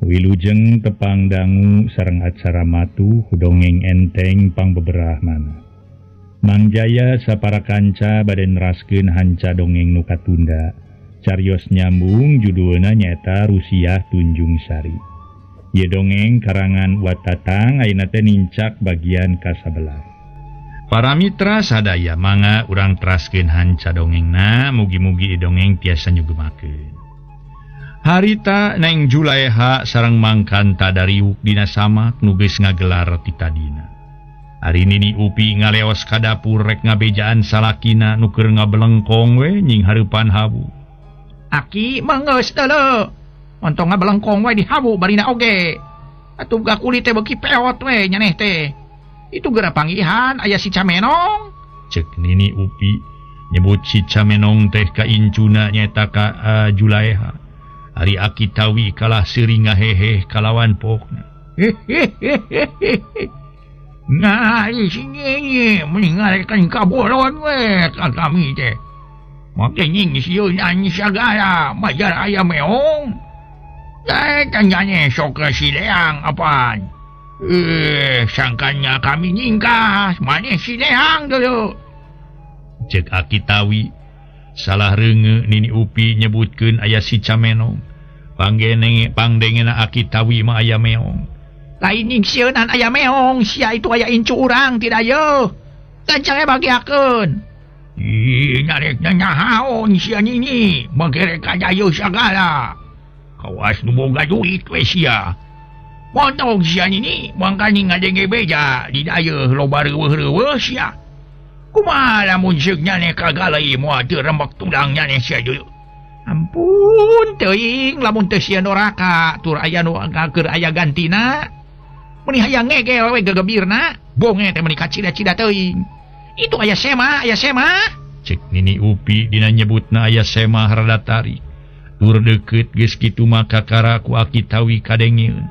Wilujeng tepang dangu sareng acara matuh dongeng enteng pangbeberah mana. Mang Jaya sapara kanca bade neraskeun hanca dongeng nu katunda. Carios nyambung judulna nyaeta Rusiah Tunjung Sari. Ieu dongeng karangan Watatang ayeuna teh nincak bagian ka-11. Para mitra sadaya mangga urang teraskeun hanca dongengna, mugi-mugi dongeng tiasa nyugemakeun. Harita Neng Julaeha sareng mangkanta dariuk dina samak nu geus ngagelar ti tadina. Ari Nini Upi ngaleos ka dapur rek ngabejaan salakina nu keur ngabelengkong we nying hareupan habu. Aki mengeus deuleu. Ontong ngabelengkong we di habu barina oge. Atuh ga kulit teh beuki peot we nyaneh teh. Itu geura panggihan aya si Camenong. Cek Nini Upi nyebut si Camenong teh ka incuna nyaeta ka Julaeha. Ari Aki Tawi kalah seuri ngaheheh kalawan pokna. Nah, sini mending ngarekan kabolon we ka kami teh. Make nying sieun sagala majar aya meong. Teh tanyanya sok si Leang apaan? Sangkanya kami nyingkas, maneh si Leang dulu. Cek Aki Tawi salah reunge Nini Upi nyebutkeun aya si Camenong. Pangdengena Aki Tawi mah aya meong. Lain nyingsieunan aya meong, sia itu aya incu urang tidak ye. Gancang bagiakeun. Ih, narek nyahaon sia nini, magerek ayo sagala. Kawas nu boga duit we sia. Montong sia nini, mangkani ngadenge beja di dayeuh loba reueuh-reueuh sia. Kumaha lamun seuk nyaneh kagalai moal teu remek tulang nyaneh sia deui. Ampun teuing lamun teu sieun doraka tur aya nu keur aya gantina. Meuni hayang ngegel we gegebirna, bonge teh meuni kacida-cida teuing. Itu aya sema, aya sema. Cek Nini Upi dina nyebutna aya sema rada tarik. Tur deukeut geus kitu mah kakara ku Aki Tawi kadengeun.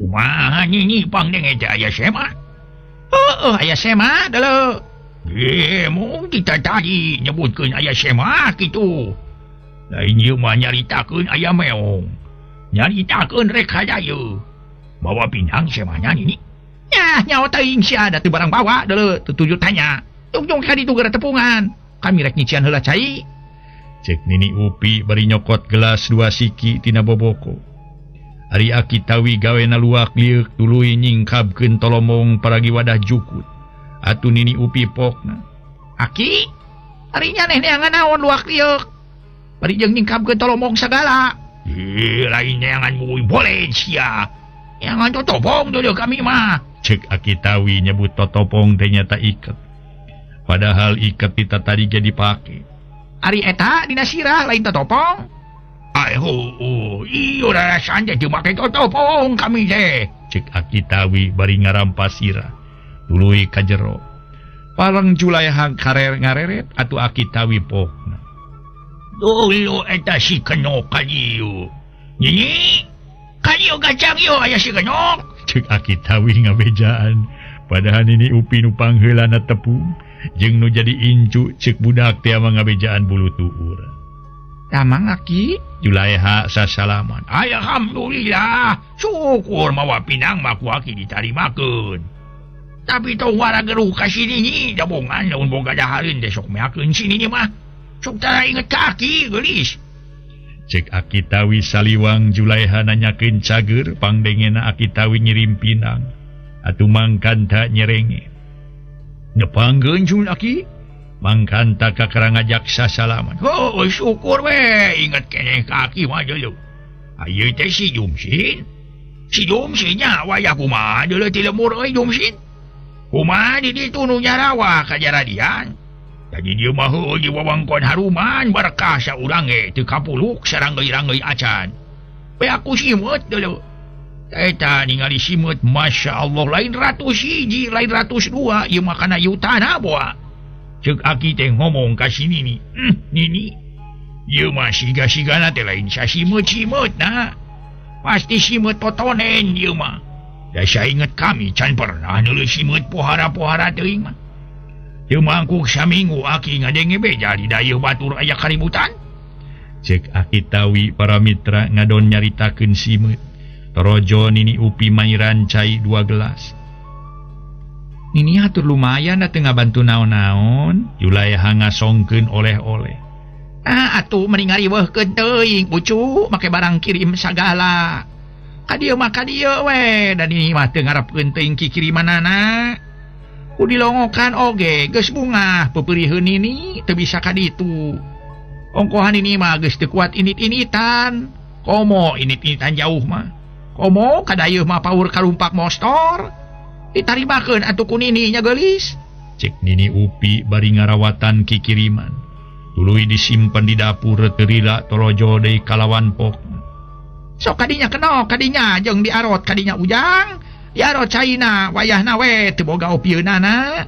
Kumaha nini pangdenge teh aya sema? Heueuh aya sema deuleu. Mung kita tadi nyebutkeun aya sema kitu. Lain ieu mah nyaritakeun aya meong. Nyaritakeun rek hajayeun. Bawa pinang semanya nini. Nyah nyawa teuing sia da teu barang bawa deuleu teu tuju tanya. Tungtung ka ditu geura tepungan. Kami rek nyician heula cai. Cek Nini Upi bari nyokot gelas dua siki tina boboko. Ari Aki Tawi gawena luak lieuk tuluy nyingkabkeun tolomong paragi wadah jukut. Atuh Nini Upi pokna. Aki, ari nyaneh neangan naon luak lieuk? Bari jeung nyingkabkeun tolomong sagala. Ih, lain neangan mui boleh sia. Neangan totopong deuleu kami mah. Cek Aki Tawi nyebut totopong teh nyata iket. Padahal iket kita tadi jadi pake. Ari eta dina sirah lain totopong. Ayo, iyo rarasan teh teu make totopong kami teh. Cek Aki Tawi bari ngarampas sirah. Tuluy ka jero. Pareng Julaeha karer ngareret atuh Aki Tawi pokna. Dulu eta si kenok ka dieu. Nini, ka dieu gacang ieu aya si kenok. Cek Aki Tawi ngabejaan. Padahal Nini Upi nu pangheulana tepung jeung nu jadi incu cek budak teh mah ngabejaan bulu tuur. Damang Aki Julaeha sasalaman. Alhamdulillah, syukur mawa pinang mah ku Aki ditarimakeun. Tapi tong wara geruh ka si Nini, dabongan lamun boga dahareun teh sok meakeun si Nini mah. Sok tara inget ka Aki geulis. Cek Aki Tawi saliwang Julaeha nanyakeun cager pangdengena Aki Tawi ngirim pinang. Atuh mangkanta nyerenge. Nepangkeun cun Aki? Mangkanta kakara ngajak sasalaman. Oh, syukur we inget keneh ka Aki mah deuleu. Ayeuna teh si Jumsin. Si Jumsin nya wayah kumaha deuleu ti lemur euy Jumsin. Kumaha di ditu nu nyarawa ka jaradian. Jadi dia mah heueuh di wewengkon haruman berkah saurang ge teu kapuluk saranggeui-ranggeuy acan. Be aku simeut deuleu. Eta ningali simeut Masya Allah lain ratus hiji lain ratus dua ieu mah kana yutana boa. Cek Aki teh ngomong ka si Nini. Nini ieu mah siga-sigana teh lain sasimeut-simeut na. Pasti simeut totonen ieu mah. Da sainget kami can pernah neuleuh simeut pohara-pohara teuing mah. Teu mangkuk saminggu Aki ngadenge beja di dayeuh batur aya kaributan. Cek Aki Tawi para mitra ngadon nyaritakeun simeut. Torojo Nini Upi mairan cai 2 gelas. Nini hatur lumayan da teu ngabantu naon-naon. Juleha ngasongkeun oleh-oleh. Ah atuh mending ngariweuhkeun teuing ucu make barang kirim sagala. Ka dieu mah ka dieu we da nini mah teu ngarepkeun teuing kikirimanana. Ku dilongokan oge geus bungah peupeuriheun nini teu bisa ka ditu. Ongkohan ini mah geus teu kuat init-initan. Komo init-initan jauh mah. Komo kadayeuh mah paur kalumpak mostor. Ditarimakeun atuh ku nini nya geulis. Cek Nini Upi bari ngarawatan kikiriman. Tuluy disimpen di dapur teu lila torojo deui kalawan pok. Sok kadinya keno kadinya jeung diarot kadinya ujang. Diarot caina wayahna we teu boga opieunana.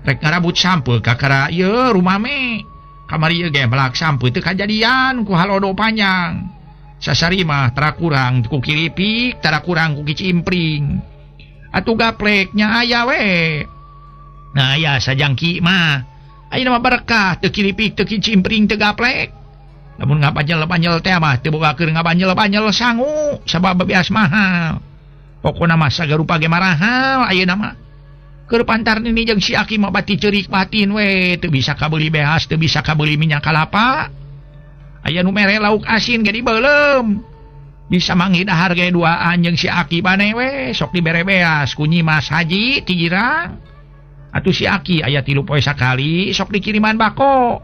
Rek ngarabut sampeu kakara ieu rumame. Kamari ieu ge melak sampeu teu kajadian ku halodo panjang. Sasari mah tara kurang ku kiripik, tara kurang ku kicimpring. Atuh gapleknya aya we. Nah aya sajangki mah. Ayeuna mah berkah teu kiripik, teu kicimpring, teu gaplek. Lamun ngabanjel-banjel teh mah teu boga keur ngabanjel-banjel sangu sabab beas mahal. Pokona mah sagarupa ge marahal ayeuna mah. Keur pantar nini jeung si Aki mah bati ceurik batin we, teu bisa kabeuli behas, teu bisa kabeuli minyak kalapa. Aya nu mere lauk asin ge dibeuleum. Bisa manggih dahar ge duaan jeung si Aki bane we, sok dibere beas ku Nyi Mas Haji ti Girang. Atuh si Aki aya 3 poe sakali sok dikiriman bako.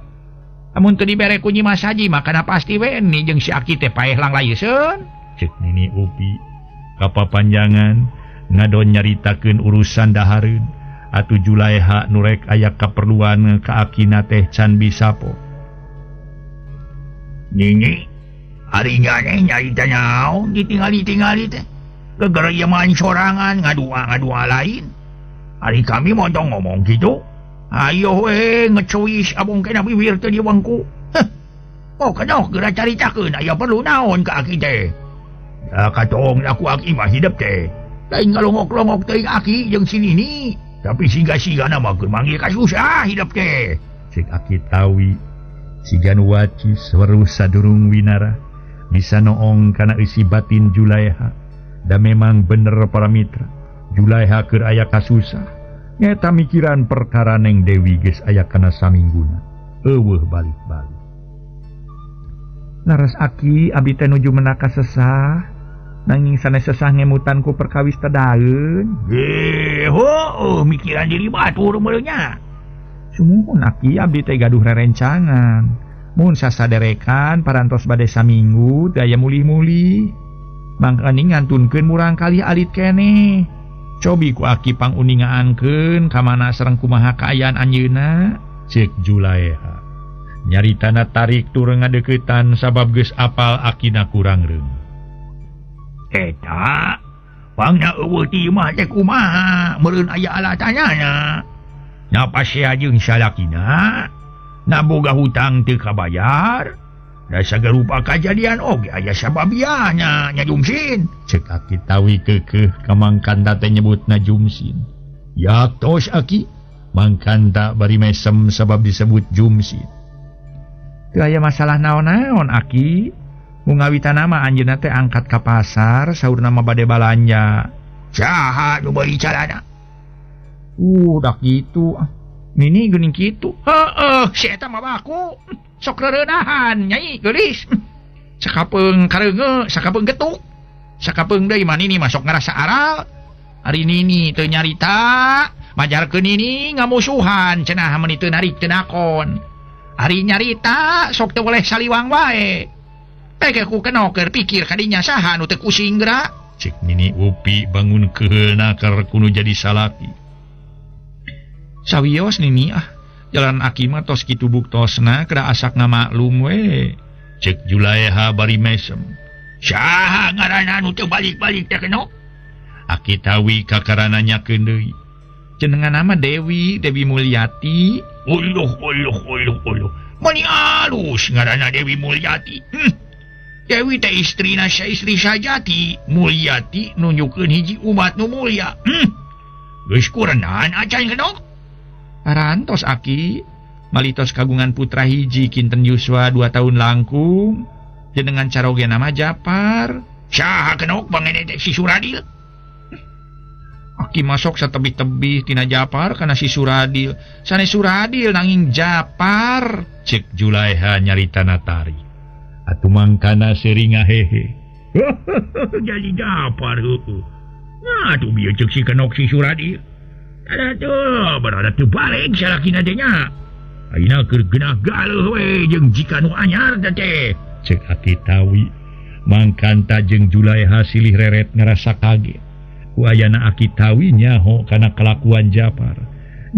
Lamun teu dibere ku Nyi Mas Haji mah kana pasti we ni jeung si Aki teh paeh langlayeseun. Cek Nini Upi kapapanjangan ngadon nyaritakeun urusan dahareun. Atuh Juleha nu rek aya kaperluan ka akina teh can bisa po. Nini, ari nyane nyarita naon ditingali-tingali teh. Gegere ieu mah sorangan ngadua-ngadua lain. Ari kami montong ngomong kitu. Ayo we ngecuis abong kena bibir teh diwengku. Heh. Oh kenoh geura caritakeun aya perlu naon ka aki teh. Da katong aku aki mah hidup teh. Lain ngalongok-longok teuing aki jeung si Nini. Tapi siga-sigana mah keur manggil kasusah hidup teh. Cek Aki Tawi sigan wacis weruh sadurung winara bisa noong kana eusi batin Juleha. Da memang bener para mitra, Juleha keur aya kasusah. Nyata mikiran perkara Neng Dewi geus aya kana samingguna. Eueuh balik-balik. Laras Aki abdi teh nuju menaka sesah. Nanging sanes sesah ngemutan ku perkawis tadaeun. Ge heueuh mikiran diri batur meureun nya. Sumuhun Aki abdi teh gaduh rerencangan. Mun sasaderekan parantos bade saminggu teu aya mulih-mulih. Mangkaning ngantunkeun murang kali alit keneh. Cobi ku Aki panguningaankeun ka mana sareng kumaha kaayaan anjeunna. Cek Juleha. Nyaritana tarik tur ngadeuketan sabab geus apal akina kurang reung. Eta pangna eueuh ti imah teh kumaha meureun aya alatanana. Napasea jeung salakina na boga hutang teu kabayar. Da sagarupa kajadian oge aya sababiahna nya Jumsin. Cek Aki Tawi keukeuh ka Mangkanta teh nyebutna Jumsin. Yaktos Aki Mangkanta bari mesem sabab disebut Jumsin. Teu aya masalah naon-naon Aki. Mungawitan mah anjeunna teh angkat ka pasar saurna mah bade balanja. Saha nu beuli calana? Dah kitu. Nini geuning kitu. Heueuh, si eta mah baku. Sok reureunahan nyai geulis. Sakapeung kareungeu, sakapeung getuk. Sakapeung deui mah nini mah sok ngarasa aral. Ari nini teu nyarita, majarkeun nini ngamusuhan cenah meuni teu narik teu nakon. Ari nyarita sok teu boleh saliwang wae. Peke ku keno keur pikir kadinya saha nu teu kusing geura. Cek Nini Upi bangun keheulna keur kudu jadi salaki. Sawios Nini ah, jalan Aki mah tos kitu buktosna keur asak ngamaklum we. Cek Juleha bari mesem. Saha ngaranna nu teu balik-balik teh keno? Aki Tawi kakarana nyakeun deui. Jenengan nama Dewi, Dewi Mulyati. Uluh uluh uluh uluh. Mani alus ngaranna Dewi Mulyati. Dewi teh istrina istri sajati, Mulyati nunjukeun hiji umat nu mulya. Geus kurenan acan kenok. Parantos Aki. Malitos kagungan putra hiji kinten yuswa 2 tahun langkung. Jenengan caroge nama Japar. Saha kenok bangene teh si Suradil? Aki masuk satebih-tebih tina Japar kana si Suradil. Sane Suradil nanging Japar. Cek Julaiha nyarita natari. Atuh mangkana seuri ngahehe. Jadi Japar heueuh. Nah atuh bieu ceuk si kenok si Suradil. Ada tuh berada teu balik salakina teh nya. Ayeuna keur geunah galeuh we jeung jika nu anyar teh. Cek Aki Tawi mangkanta jeung Julaiha silih reret ngerasa kaget. Ku ayana Aki Tawi nyaho kana kelakuan Japar.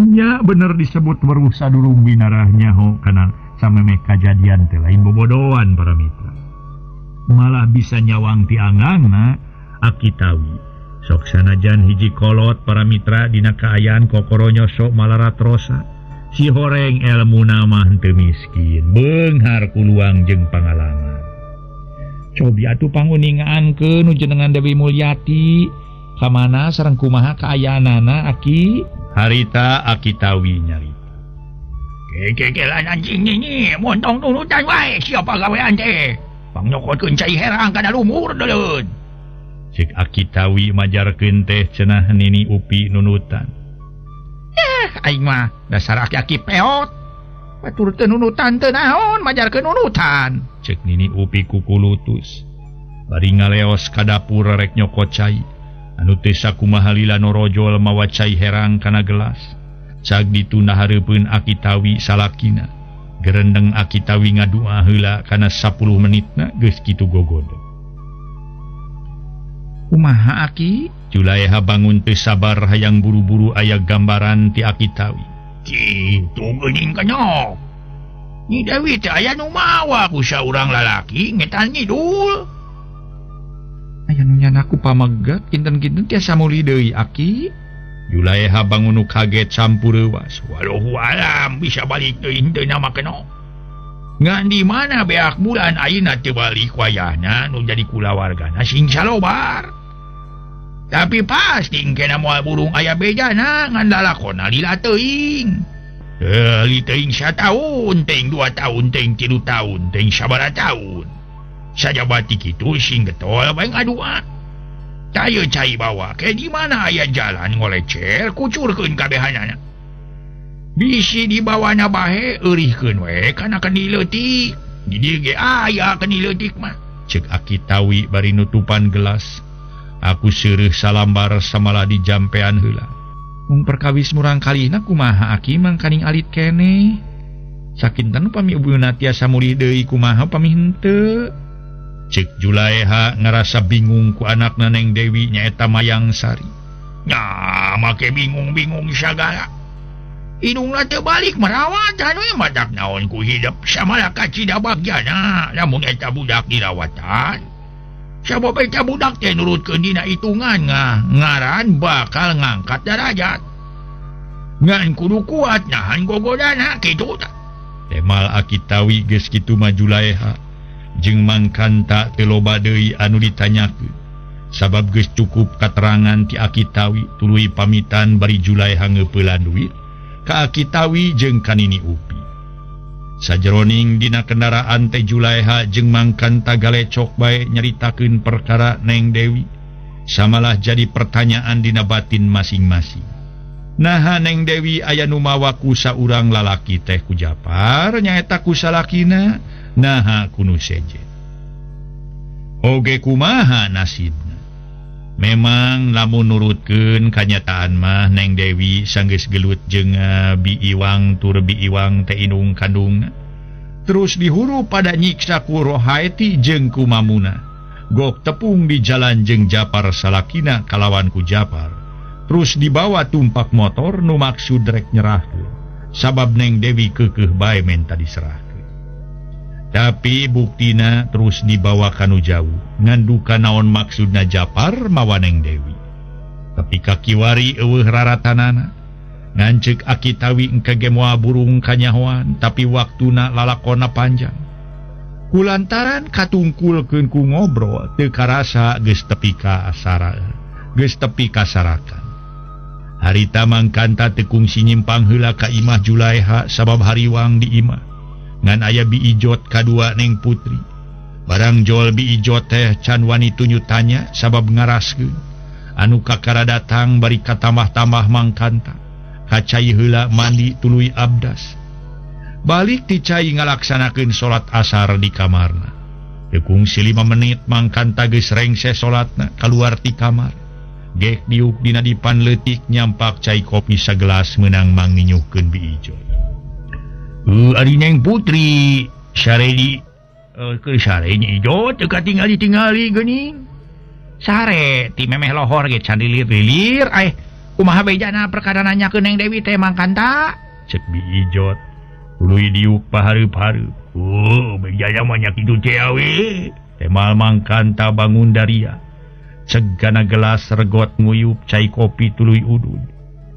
Nya bener disebut weruh sadurung binarah nyaho kana samemeh kajadian teh lain bobodoan para mitra. Malah bisa nyawang ti angangna Aki Tawi. Sok sanajan hiji kolot para mitra dina kaayaan kokoronyo sok malarat rosa. Si horeng elmu nama henteu miskin, beunghar kuluang jeung pangalaman. Cobi atuh panguningaankeun nu jenengan Dewi Mulyati. Kamana sareng kumaha kaayaanana Aki? Harita Aki Tawi nyarita. Kekekelan anjing nini, montong nurutan wae siapa gawean teh. Pangnokotkeun cai herang kana lumur deuleun. Cek Aki Tawi majarkeun teh cenah Nini Upi nunutan. Aing mah dasar aki-aki peot. Batur teu nunutan teu naon majarkeun nunutan. Cek Nini Upi kukulutus. Bari ngaleos ka dapur rek nyokot cai. Anu teh sakumaha lila norojol mawa cai herang kana gelas. Cag dituna hareupeun Aki Tawi salakina. Gerendeng Aki Tawi ngadua heula kana 10 menitna geus kitu gogodeg. Kumaha Aki? Julaiha bangun teu sabar hayang buru-buru aya gambaran ti Aki Tawi. Kitu geuning kenyok. Nyi Dewi teh aya nu mawa ku saurang lalaki ngetan ngidul. Aya nu nyana ku pamegat kinten-kinten tiasa mulih deui Aki. Julaiha bangun nu kaget campur reuwas. Wallahu alam bisa balik deui henteu nama kenok. Ngan di mana beak bulan ayeuna teu balik wayahna nu jadi kulawargana sing salobar. Tapi pasti kena moal burung aya bejana ngan lalakona lila teuing. Li teuing sataun, teuing 2 tahun, teuing 3 tahun, teuing sabaraha taun. Sajabati kitu sing getol bae ngadua. Taye cai bawa ke di mana aya jalan ngolecer kucurkeun kabehanana. Bisi dibawana bahe eurihkeun we kana kendi leutik. Di dieu ge aya kendi leutik mah. Cek Aki Tawi bari nutupan gelas. Aku seureuh salambar samalah di jampean heula. Mung perkawis murang kalihna kumaha Aki mangkaning alit keneh. Sakinten upami ibuuna tiasa mulih deui kumaha upami henteu. Cek Julaiha ngerasa bingung ku anakna Neng Dewi nyaeta Mayang Sari. Nya make bingung-bingung sagala. Indungna teu balik merawatan we madak naon ku hidup samalah kacida bagyana lamun eta budak dirawatan. Sabab eta budak teh nurutkeun dina hitungan ngaran bakal ngangkat darajat. Ngan kudu kuat nahan gogodana kitu tah. Temal Aki Tawi geus kitu mah Julaiha jeung mangkanta teu loba deui anu ditanyakeun. Sabab geus cukup katerangan ti Aki Tawi tuluy pamitan bari Julaiha ngeupelan duit ka Aki Tawi jeung ka Nini Upi. Sajeroning dina kendaraan teh Julaiha jeung mangkanta galecok bae nyaritakeun perkara Neng Dewi. Samalah jadi pertanyaan dina batin masing-masing. Naha Neng Dewi aya nu mawa ku saurang lalaki teh ku Japar nyaeta ku salakina, naha ku nu sejen. Oge kumaha nasibna. Memang lamun nurutkeun kanyataan mah Neng Dewi sanggeus gelut jeung Bi Iwang tur Bi Iwang teh indung kandungna. Terus dihuru pada nyiksa ku Rohaeti jeung ku Mamuna. Gok tepung di jalan jeung Japar salakina kalawan ku Japar. Terus dibawa tumpak motor nu maksud rek nyerahkeun. Sabab Neng Dewi keukeuh bae menta diserahkeun. Tapi buktina terus dibawa kanu jauh. Nganduka naon maksudna Japar mawa Neng Dewi. Tapi kakiwari eueuh raratanana. Nganceuk Aki Tawi engke ge moal burung kanyahoan, tapi waktuna lalakona panjang. Kulantaran katungkulkeun ku ngobrol teu karasa geus tepi ka asara, geus tepi ka sarakan. Harita mangkanta teu kungsi nyimpang heula ka imah Julaeha sabab hariwang di imah. Ngan aya Bi Ijot kadua Neng Putri. Barang jol Bi Ijot teh can wani tunyu tanya sabab ngaraskeun. Anu kakara datang bari katambah-tambah mangkanta. Kacai heula mandi tuluy abdas. Balik ti cai ngalaksanakeun salat asar di kamarna. Teu kungsi 5 menit mangkanta geus rengse salatna kaluar ti kamar. Gek diuk dina dipan leutik nyampak cai kopi sagelas meunang manginyuhkeun Bi Ijot. Ari Neng Putri saredi keur sare Nyi Ijot teu katingali-tingali geuning. Sare ti memeh lohor ge can lilir-lilir kumaha bejana perkara nanyakeun Neng Dewi teh mangkanta? Cek Bi Ijot. Tuluy diuk pahareup-hareup. Bejana mah nya kitu teh we. Temal mangkanta bangun daria. Cegana gelas regot nguyup cai kopi tuluy udud.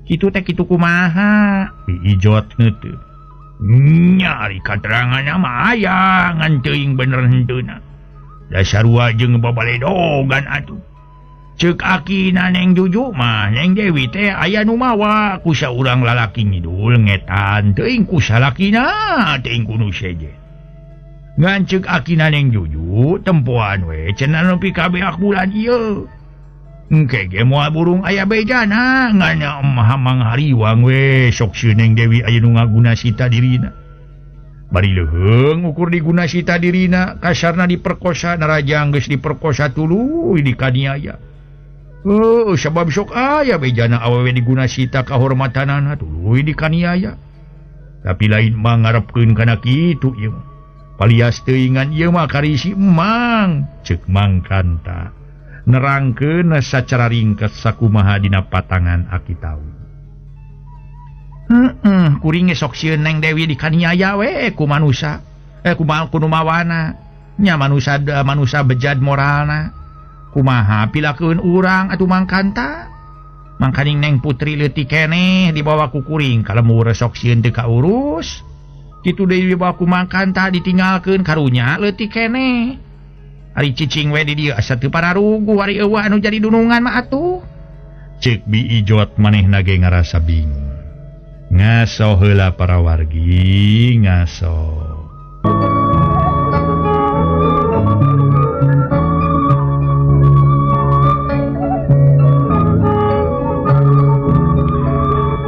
Kitu teh kitu kumaha? Bi Ijot neuteut. Nya ari kateranganna mah aya ngan teuing bener henteuna. Da sarua jeung babaledogan atuh. Ceuk akina Neng Juju mah Neng Dewi teh aya nu mawa ku saurang lalaki ngidul ngetan teuing ku salakina teuing ku nu sejen. Ngan ceuk akina Neng Juju tempoan we cenah nepi ka beak bulan ieu. Engke ge moal burung aya bejana ngan emah hariwang we sok sieun Neng Dewi aya nu ngaguna sita dirina. Bari leuheung ukur diguna sita dirina kasarna diperkosa narajang geus diperkosa tuluy dikaniaya. Sabab sok aya bejana awewe diguna sita kahormatanana tuluy dikaniaya. Tapi lain mah ngarepkeun kana kitu ieu mah. Palias teuingan ieu mah karisi emang ceuk mangkanta. Nerangkeun sacara ringkes sakumaha dina patangan aki tahu. Kuring ge sok sieun Neng Dewi dikaniaya we ku manusa. Kumaha ku nu mawana. Nya manusa manusa bejad moralna. Kumaha pilakeun urang atuh mangkanta. Mangkaning Neng Putri leutik keneh dibawa ku kuring ka lemur sok sieun teu kaurus. Kitu deui dibawa ku mangkanta ditinggalkeun karunya leutik keneh. Ari cicing we di dieu asa teu pararuguh ari eueuh anu jadi dunungan mah atuh. Ceuk Bi Ijot manehna ge ngarasa bingung. Ngaso heula para wargi ngaso.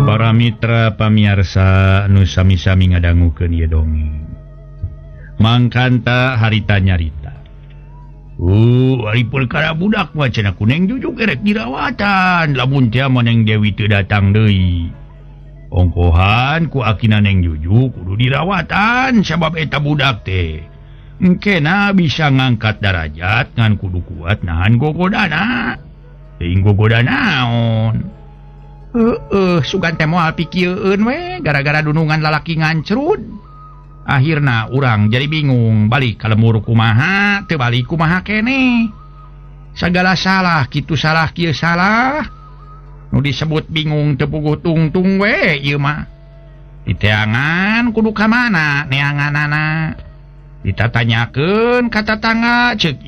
Para mitra pamiarsa nu sami-sami ngadangukeun ieu dongeng. Mangkanta harita nyarita. Ari perkara budak mah cenah ku Neng Juju erek dirawatan lamun teh mah Neng Dewi teu datang deui. Ongkohan ku akina Neng Juju kudu dirawatan sabab eta budak teh engkena bisa ngangkat darajat ngan kudu kuat nahan gogodana. Teuing gogoda naon? Sugan teh moal pikieun we gara-gara dunungan lalaki ngancrud. Akhirna urang jadi bingung balik ka lemur kumaha teu balik kumaha keneh. Sagala salah kitu salah kieu salah. Nu disebut bingung teu puguh tungtung we ieu mah. Diteangan kudu ka mana neanganana. Ditatanyakeun ka tatangga ceuk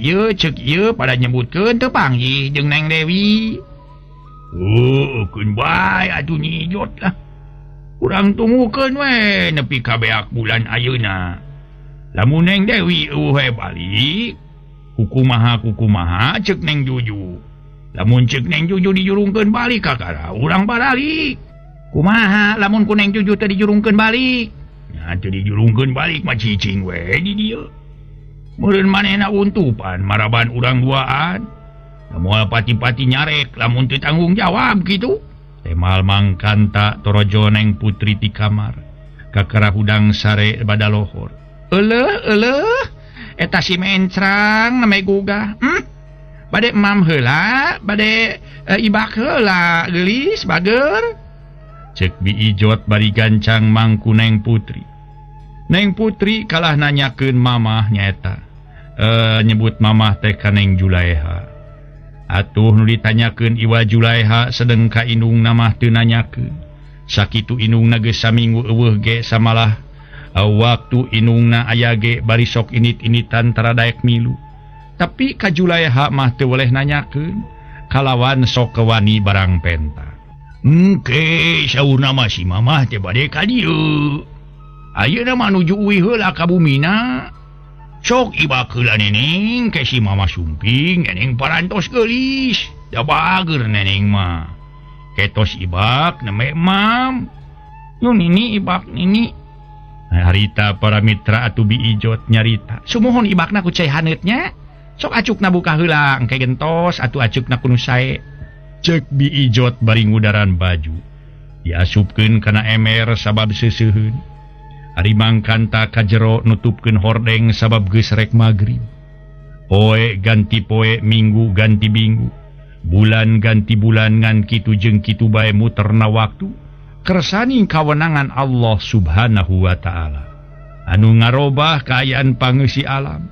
ieu pada nyebutkeun teu panggih jeung Neng Dewi. Keun bae atuh Nyi Ijot lah. Urang tunggukeun we nepi ka beak bulan ayeuna. Lamun Neng Dewi eueuh we balik, kukumaha ceuk Neng Juju. Lamun ceuk Neng Juju dijurungkeun balik kakara urang baralik. Kumaha lamun ku Neng Juju teu dijurungkeun balik? Nya teu dijurungkeun balik mah cicing we di dieu. Meureun manehna untupan maraban urang duaan. Moal pati-pati nyarek lamun teu tanggung jawab kitu. Temal mangkanta torojo Neng Putri ti kamar. Kakara hudang sare badalohor. Euleuh euleuh eta si mencrang name gugah. Bade emam heula, bade ibak heula, geulis bager. Cek Bi Ijot bari gancang mangku Neng Putri. Neng Putri kalah nanyakeun mamah nyaeta. Nyebut mamah teh ka Neng Julaeha. Atuh nu ditanyakeun Iwa Julaeha sedeng ka indungna mah teu nanyakeun. Sakitu indungna geus saminggu eueuh ge samalah waktu indungna aya ge bari sok init-initan tara daek milu. Tapi ka Julaeha mah teu weleh nanyakeun kalawan sok kewani barang penta. Engke saurna mah si mamah teh bade ka dieu. Ayeuna mah nuju uih heula ka bumina. Sok ibak heula neneng ke si mama sumping neneng parantos geulis. Da bager neneng mah. Ketos ibak neme mam. Nu nini ibak nini. Harita para mitra atuh Bi Ijot nyarita. Sumuhun ibakna ku cai haneutnya. Sok acukna buka heula engke gentos atuh acukna ku nu sae. Cek Bi Ijot bari ngudaran baju. Diasupkeun kana emer sabab seuseuheun. Ari mangkanta ka jero nutupkeun hordeng sabab geus rek magrib. Poe ganti poe, minggu ganti minggu, bulan ganti bulan ngan kitu jeung kitu bae muterna waktu. Kersaning kawenangan Allah Subhanahu wa ta'ala. Anu ngarobah kaayaan pangeusi alam.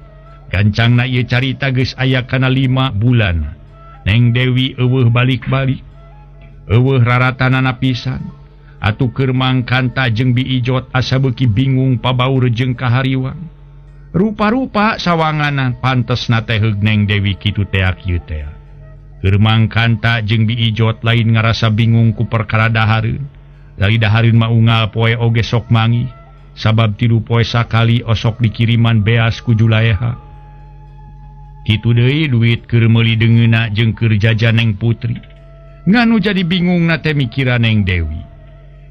Gancangna ieu carita geus aya kana 5 bulan. Neng Dewi eueuh balik-balik. Eueuh raratanana pisan. Atuh keur mangkanta jeung Bi Ijot asa beuki bingung pabaur jeung kahariwang. Rupa-rupa sawanganan pantesna teh heug Neng Dewi kitu tea kieu tea. Keur mangkanta jeung Bi Ijot lain ngarasa bingung ku perkara dahareun. Dari dahareun mah unggal poe oge sok mangi. Sabab 3 poe sakali osok dikiriman beas ku Julaeha. Kitu deui duit keur meuli deungeuna jeung keur jajan Neng Putri. Nganu jadi bingung na teh mikiran Neng Dewi.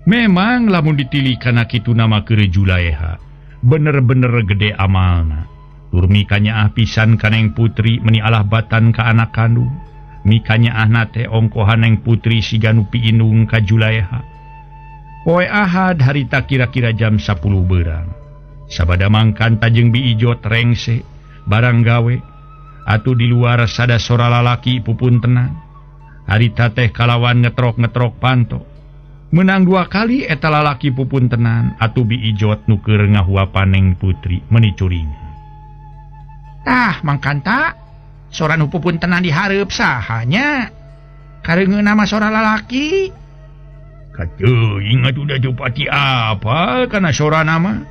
Memang lamun ditili kana kitu nama keur Julaeha, bener-bener gede amalna. Tur mikanyaah pisan ka Neng Putri meni alah batan ka anak kandung. Mikanyaahna teh ongkohan Neng Putri siga nu piindung ka Julaeha. Poe Ahad harita kira-kira jam 10 berang. Sabada mangkanta jeung Bi Ijot rengse barang gawe. Atuh di luar sada sora lalaki pupuntenan. Harita teh kalawan ngetrok-ngetrok panto. Menang 2 kali eta lalaki pupuntenan. Atuh Bi Ijot nu keur ngahuapan Neng Putri meni curing. Tah mangkanta sora nu pupuntenan dihareup sahanya. Kareungeuna mah sora lalaki. Katuh atuh da jupati apa kana sora nama.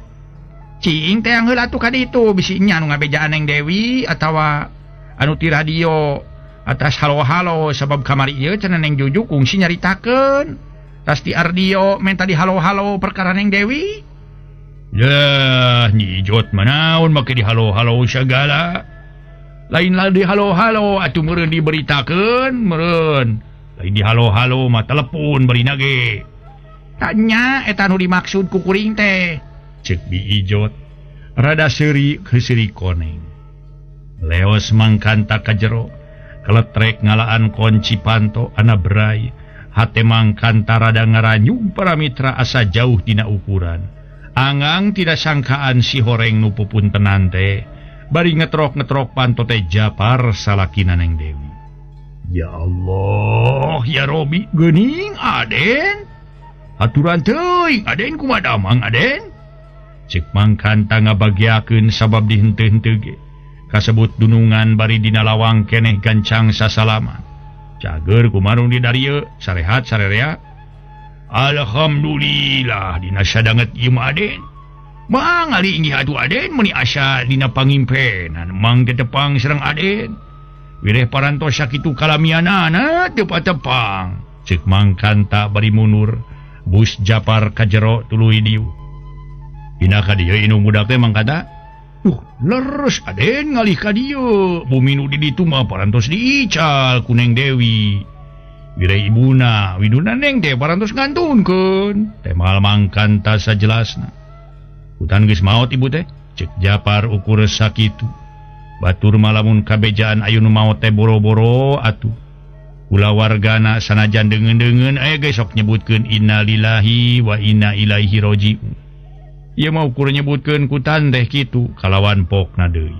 Cing teh heula atuh ka ditu bisi nya nu ngabejaan Neng Dewi atawa anu ti radio atas halo-halo sabab kamari ieu cenah Neng Juju kungsi nyaritakeun. Tas ti Ardio menta di halo-halo perkara Neng Dewi. Lah Nyi Ijot manaon make di halo-halo sagala. Lain lah di halo-halo atuh meureun diberitakeun meureun. Lain di halo-halo mah telepon barina ge. Tanya eta nu dimaksud ku kuring teh. Cek Bi Ijot rada seuri keuseurik koneng. Leos mangkanta ka jero, keletrek ngalaan kunci panto ana berai. Hate mangkanta rada ngaranyug para mitra asa jauh dina ukuran. Angang tidak sangkaan si horeng nu pupuntenan teh bari ngetrok-ngetrok panto teh Japar salakina Neng Dewi. Ya Allah, ya Robi, geuning Aden. Aturan teuing Aden kumaha damang Aden? Cek mangkanta ngabagiakeun sabab dihenteu-henteu ge. Kasebut dunungan bari dina lawang keneh gancang sasalaman. Cager kumarung di darieu, sarehat sarerea. Alhamdulillah dina sadanget ieu mah Aden. Mang ali inggih atuh Aden meuni asa dina pangimpenan mang tetepang sareng Aden. Wireh parantos sakitu kalamianana teu patepang. Cek mangkanta bari mundur, bus Japar ka jero tuluy dieu. Dina ka dieu indung budak teh mangkanta. Leres Aden ngalih ka dieu. Bumi nu di ditu mah parantos diical ku Neng Dewi. Wireh ibuna, widuna Neng teh parantos ngantunkeun. Teh mal mangkanta sajelasna. Hutan geus maot ibu teh, cek Japar ukur sakitu. Batur mah lamun kabejaan ayeuna nu maot teh boro-boro atuh. Kulawargana sanajan deungeun-deungeun aya ge sok nyebutkeun innalillahi wa inna ilaihi rajiun. Ieu mah ukur nyebutkeun ku teh kitu kalawan pokna deui.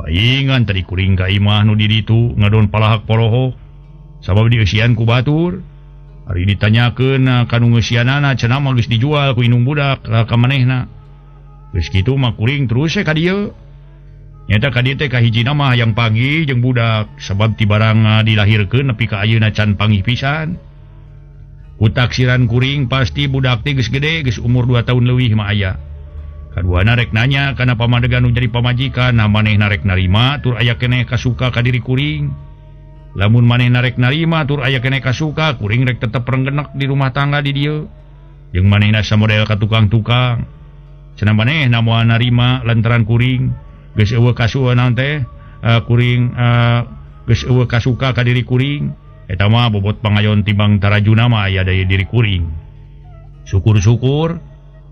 Paingan tadi kuring ka imah nu di ditu ngadon palahak poroho. Sabab dieusian ku batur. Ari ditanyakeun ka nu ngeusianana cenah mah geus dijual ku indung budak ka manehna. Geus kitu mah kuring terus we ka dieu. Nyata ka dieu teh kahijina mah hayang panggih jeung budak sabab ti barang dilahirkeun nepi ka ayeuna can panggih pisan. Ku taksiran kuring pasti budak teh geus gede geus umur 2 tahun leuwih mah aya. Kaduana rek nanya kana pamadegan nu jadi pamajikan, nah manehna rek narima tur aya keneh kasuka ka diri kuring. Lamun manehna rek narima tur aya keneh kasuka kuring rek tetep renggenek di rumah tangga di dieu. Jeung manehna samodel ka tukang-tukang. Cenah manehna moal narima lantaran kuring geus eueuh kasuka naon teh kuring geus eueuh kasuka ka diri kuring. Eta mah bobot pangayon timbang tarajuna mah aya daya diri kuring. Syukur-syukur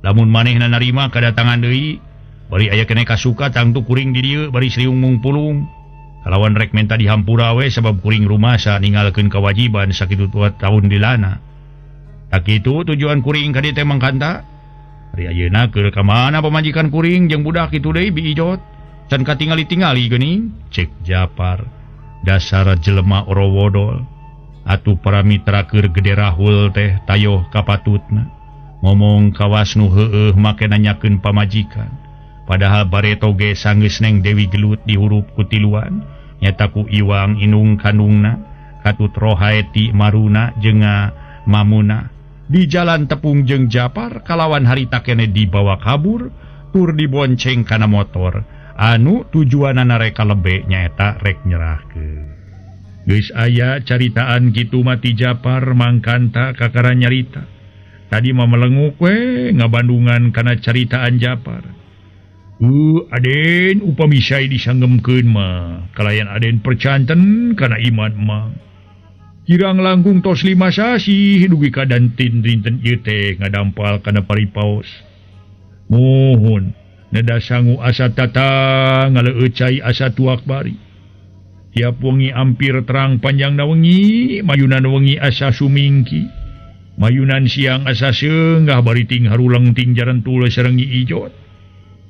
lamun manehna narima kadatangan deui bari aya keneh kasuka tangtu kuring di dieu bari sriung mungpulung. Kalawan rek menta dihampura we sabab kuring rumasa ninggalkeun kewajiban sakitu tahun dilana. Tak kitu tujuan kuring ka dieu teh mangkanta. Ari ayeuna keur ka mana pamajikan kuring jeung budak kitu deui Bi Ijot. Can katingali-tingali geuning cek Japar. Dasar jelema orowodol. Atuh para mitra keur gede rahul teh tayoh kapatutna. Ngomong kawas nu heueuh make nanyakeun pamajikan. Padahal bareto ge sanggeus Neng Dewi gelut dihurup ku tiluan nyata ku Iwang inung kandungna katut Rohaeti Maruna jenga Mamuna. Di jalan tepung jeung Japar kalawan harita kene dibawa kabur tur dibonceng kana motor anu tujuanana rek kalebe nyaeta rek nyerahkeun. Geus aya caritaan kitu mati Japar mangkanta kakara nyarita. Tadi mah melenguk we ngabandungan kana caritaan Japar. Aden upami sai disanggemkeun mah kalayan Aden percanten kana iman mah. Kirang langkung tos 5 sasih dugi ka dantin dinten ieu teh ngadampal kana paripaos. Muhun neda sangu asa tata ngaleueut cai asa tuak bari. Tiap wengi ampir terang panjangna wengi, mayunan wengi asa sumingki. Mayunan siang asa seunggah bari ting haruleng ting jarentul sareng Nyi Ijot.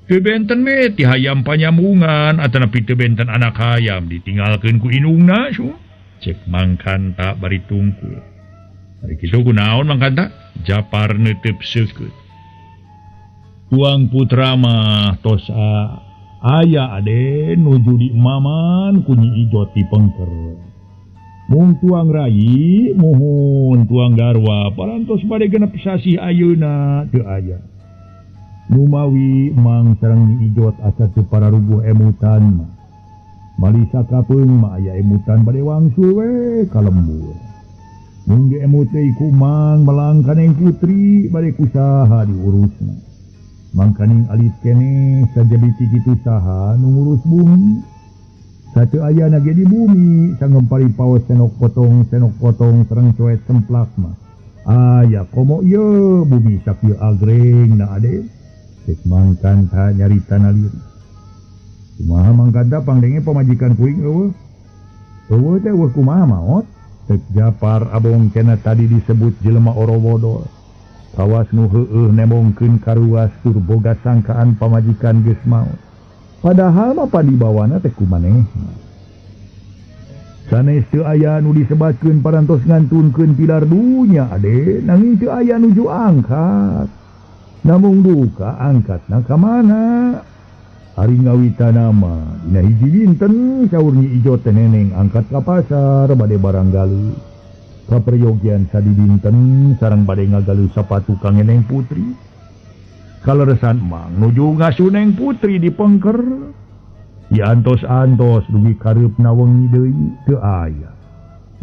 Teu benten we ti hayam panyambungan atanapi teu benten anak hayam ditinggalkeun ku indungna su. Cek mangkanta bari tungkul. Ari kitu kunaon mangkanta? Japar neuteup seukeut. Tuang putra mah tos aya Aden nuju di emaman ku Nyi Ijot di pengker. Mung tuang rayi muhun tuang garwa parantos bade genep sasih ayeuna teu aya. Numawi mang sareng Nyi Ijot asa teu pararuguh emutan mah. Malisa kapeung mah aya emutan bade wangsul we ka lembur. Mung diemut teh ku mang melang ka Neng Putri bade kusaha diurusna. Mangkaning alit keneh sajabi ti kitu saha nu ngurus bumi. Sateu ayana ge di bumi sanggem paripaos senok potong sareng coet semplak mah. Aya komo ieu bumi sakieu agreng na ade. Cek mangkanta nyarita naliri. Kumaha mangkanta pangdenge pamajikan kuring eueuh. Eueuh teh eueuh kumaha maot? Cek Japar abong kena tadi disebut jelema orowodol. Kawas nu heueuh nembongkeun karuas tur boga sangkaan pamajikan geus maot. Padahal mah padibawana teh kumanehna. Sanes teu aya nu disebatkeun parantos ngantunkeun pilar dunya ade, nanging teu aya nuju angkat. Namung duka angkatna ka mana? Ari ngawitana mah dina hiji dinten saur Nyi Ijot teh neneng angkat ka pasar bade barang galuh. Kaperyogian sadidinten sareng bade ngagaluh sapatu ka Neng Putri. Kaleresan mang nuju ngasuh Neng Putri di pengker. Ya antos-antos dugi kareupna wengi deui teu aya.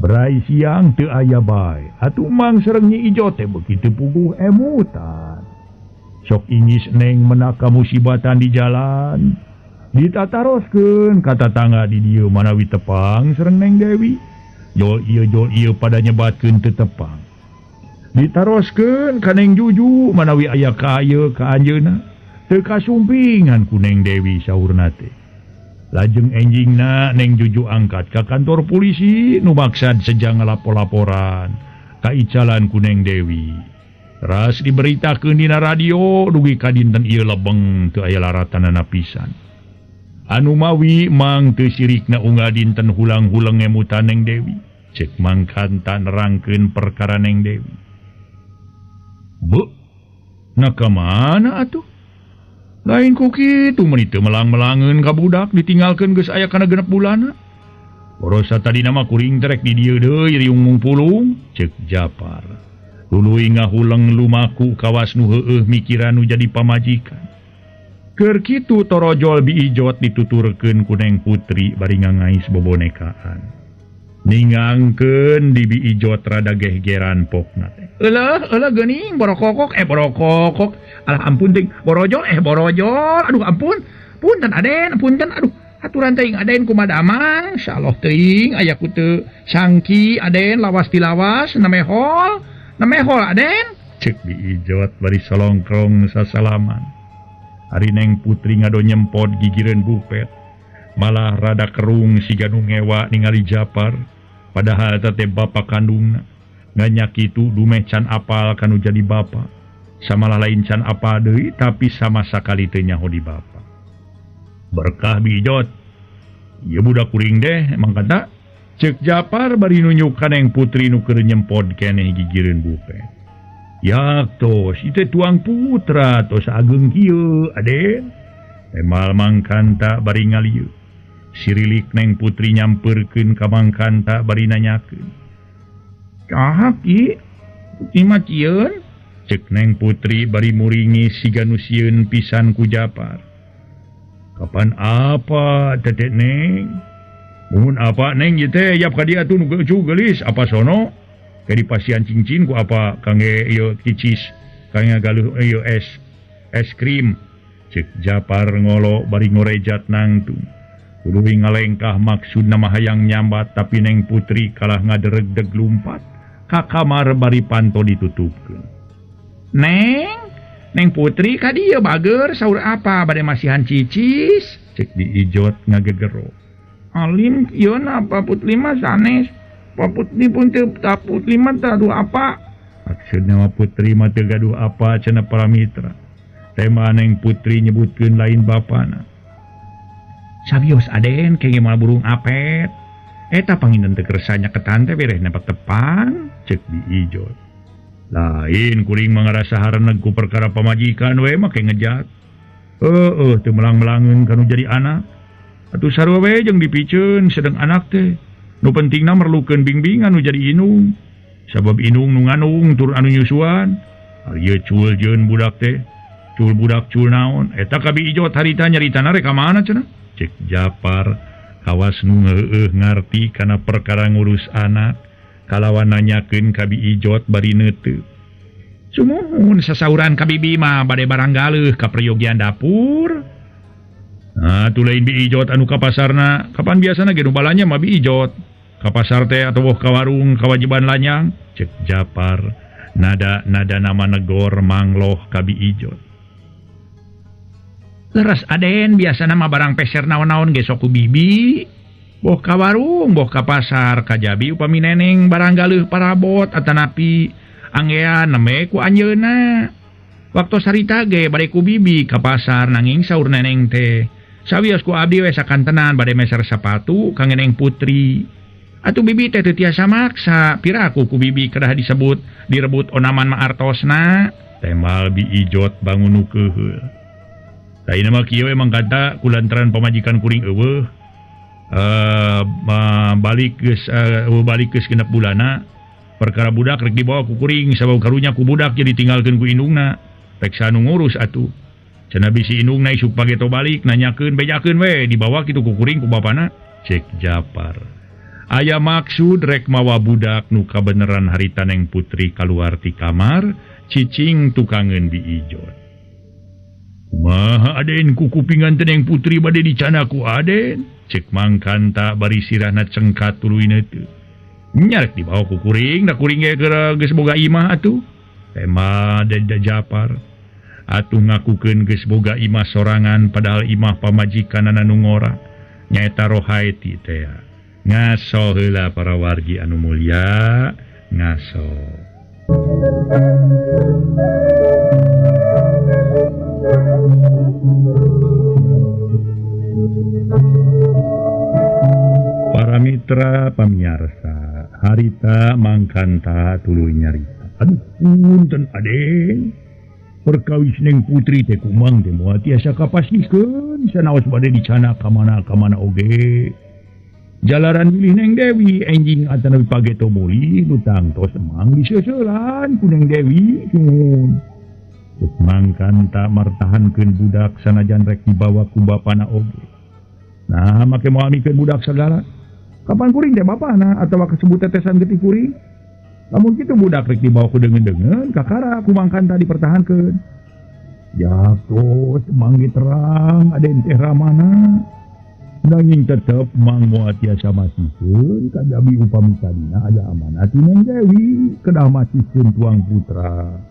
Berai siang teu aya bae. Atuh mang sareng Nyi Ijot teh beuki teu puguh emutan. Sok ingis Neng menaka musibatan di jalan. Ditataroskeun ka tatangga di dieu manawi tepang sareng Neng Dewi. Jol ieu pada nyebatkeun teu tepang. Ditaroskeun ka Neng Juju manawi aya ka ieu ka anjeunna. Teu kasumpingan ku Neng Dewi saurna teh. Lajeng enjingna Neng Juju angkat ka kantor polisi nu maksad sejang ngalapor-laporan ka icalan ku Neng Dewi. Teras diberitakeun dina radio dugi ka dinten ieu lebeng teu aya laratanana pisan. Anu mawi mang teu sirikna unggal dinten hulang-huleng ngemutan Neng Dewi. Cek mangkanta nerangkeun perkara Neng Dewi. Beuh, na ka mana atuh? Lain ku kitu meuni teu melang-melangeun ka budak ditinggalkeun geus aya kana 6 bulanna. Borosa tadi nama kuring terek di dieu deui riung mungpulung, cek Japar. Tuluy ngahuleng lumaku kawas nu heueuh mikiran nu jadi pamajikan. Keur kitu torojol Bi Ijot dituturkeun ku Neng Putri bari ngangais bobonekaan. Ningangkeun di Bi Ijot rada gehgeran pokna teh. Euleuh euleuh geuning borokokok borokokok. Alah ampun ting borojol borojol. Aduh ampun. Punten Aden, punten aduh. Aturan teuing Aden kumaha damang, insyaallah teuing aya ku teu sangki Aden lawas tilawas namehol. Namehol Aden. Cek Bi Ijot bari solongkrong sasalaman. Ari Neng Putri ngado nyempot gigireun bupet. Malah rada kerung siga nu ngewa ningali Japar. Padahal teh bapa kandungna. Nganyak kitu dumeh can apal kanu jadi bapa. Samalah lain can apal deui tapi sama sakali teu nyaho di bapa. Berkah Bi Ijot. Ieu budak kuring deh emang kata. Cek Japar bari nunjuk ka Neng Putri nu keur nyempot keneh gigireun bupet. Yak tos ieu tuang putra tos ageng kieu Aden. Emal mangkanta bari ngalieu. Sirilik Neng Putri nyamperkeun ka mangkanta bari nanyakeun. Saha ki? Putri mah cieun? Cek Neng Putri bari muringi siga nu sieun pisan ku Japar. Kapan apa teteh Neng? Mun apa Neng ieu teh yap ka dieu atuh nu geulis apa sono? Ke dipasian cincin ku apa kangge ieu kicis kangge galuh ieu es krim. Cek Japar ngolo bari ngorejat nangtung. Tuluy ngalengkah maksudna mah hayang nyambat tapi Neng Putri kalah ngaderegdeg lumpat ka kamar bari panto ditutupkeun. Neng, Neng Putri ka dieu bager saur apa bade masihan cicis? Cek Bi Ijot ngagegero. Alim ieu na apa Putri mah sanes. Putri pun teu Putri mah teu gaduh apa. Maksudna mah Putri mah teu gaduh apa cenah para mitra. Tema Neng Putri nyebutkeun lain bapana. Sabios Aden kenge moal burung apet. Eta panginten teu kersa nyaketan teh bereh nepak tepang. Cek Bi Ijot. Lain kuring mah ngarasa hareneg ku perkara pamajikan we make ngejat. Heueuh teu melang-melangeun kanu jadi anak. Atuh sarua we jeung dipiceun sedeng anak teh. Nu pentingna merlukeun bimbingan nu jadi inung. Sabab inung nu nganung tur anu nyusuan. Ari ieu cul jeun budak teh. Cul budak cul naon. Eta ka Bi Ijot harita nyaritana rek ka mana cenah? Cek Japar kawas nu ngeueuh ngarti kana perkara ngurus anak kalawan nanyakeun ka Bi Ijot bari neuteup. Sumuhun sasauran ka bibi mah bade barang galeuh ka peryogian dapur. Nah, atuh lain Bi Ijot anu ka pasarna, kapan biasana ge nu balanya mah Bi Ijot. Ka pasar teh atawa ka warung kawajiban lanyang. Cek Japar nada-nada nama negor mangloh ka Bi Ijot. Leres Aden biasana mah barang peser naon-naon ge sok ku bibi. Boh ka warung, boh ka pasar, kajabi upami neneng barang galeuh parabot atanapi anggean nembe ku anjeunna. Waktu sarita ge bade ku bibi ka pasar nanging saur neneng teh. Sawios ku abdi we sakantenan bade meser sapatu kangge Neng Putri. Atuh bibi teh teu tiasa maksa, piraku ku bibi kedah disebut direbut onaman mah artosna. Temal Bi Ijot bangun nu keuheul. Lain mah kieu emang kata kulantaran pamajikan kuring eueuh balik geus balik geus genep bulana perkara budak rek dibawa ku kuring sabab karunya ku budak jadi tinggalkeun ku indungna rek sanu ngurus atuh cenah bisi indungna isuk pageto balik nanyakeun bejakeun we dibawa kitu ku kuring ku bapana. Cek Japar aya maksud rek mawa budak nu kabeneran harita Neng Putri kaluar ti kamar cicing tukangeun Bi Ijot. Maha Aden ku kupingan teh Neng Putri bade dicana ku Aden. Cek mangkanta bari sirahna cengkat tuluy neuteut. Nya rek dibawa ku kuring, da kuring ge geus boga imah atuh. Tema da Japar atuh ngakukeun geus boga imah sorangan padahal imah pamajikanana nu ngora. Nyaeta Rohaeti teh. Ngaso heula para wargi anu mulia, ngaso. Para mitra pamiarsa, harita mangkanta tuluy nyarita. Aduh punten Aden. Perkawis Neng Putri teh kumang teh moal tiasa kapastikeun sanaos bade dicana ka mana-ka mana oge. Jalaran milih Neng Dewi enjing atanapi pageto mulih nu tangtos emang diseuseulan ku Neng Dewi sumuhun. Mangkanta martahankeun budak sanajan rek dibawa ku bapana oge. Nah make moal mikeun budak sagala. Kapan kuring teh bapana atawa kasebut tetesan getih kuring? Lamun kitu budak rek dibawa ku deungeun-deungeun kakara ku Mang Kanta dipertahankeun. Ya tos manggi terang Aden teh ramana. Nanging tetep Mang moal tiasa masihkeun kajabi upami tadina aya amanat ti Neng Dewi kedah masihkeun tuang putra.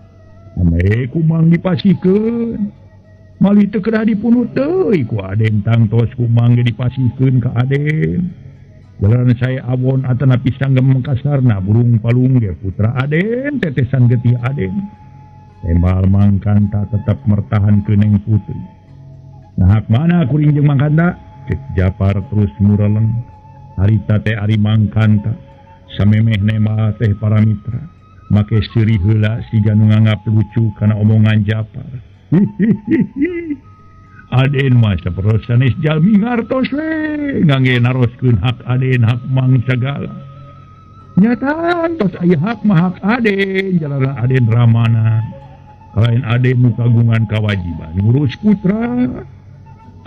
Ame ku Mang dipasihkeun. Malih teu kedah dipunut teuy ku Aden tangtos ku Mang ge dipasihkeun ka Aden. Jalan saya awon atanapi sanggem kasarna burung palung ge putra Aden tetesan getih Aden. Tembal Mang Kanta tetep mertahankeun Neng Putri. Nah hak mana kuring jeung Mang Kanta? Cek Japar terus mureleng. Harita teh ari Mang Kanta samemeh nema teh para mitra. Make seuri heula siga nu nganggap lucu kana omongan Japar. Hihihi. Aden mah sapertos sanes jalmi ngartos we ngangge naroskeun hak Aden hak Mang sagala. Nyata tos aya hak mah hak Aden jalaran Aden ramana. Kalain Aden nu kagungan kawajiban ngurus putra.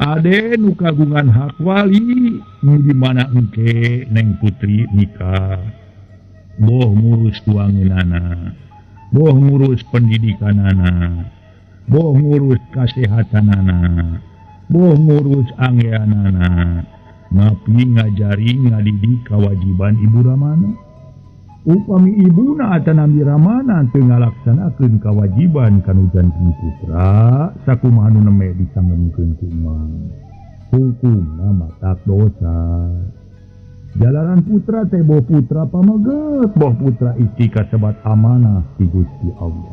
Aden nu kagungan hak wali nu di mana engke Neng Putri nikah. Boh ngurus tuangeunana, boh ngurus pendidikanana, boh ngurus kasehatanana, boh ngurus anggeanana, ngapi ngajari ngadidik kewajiban ibu ramana. Upami ibuna atanami ramana teu ngalaksanakeun kewajiban kanu janten putra, sakumaha nu neme disangemkeun ku Mang. Hukumna matak dosa. Jalaran putra teh boh putra pamaget, boh putra istri kasebat amanah ti Gusti Allah.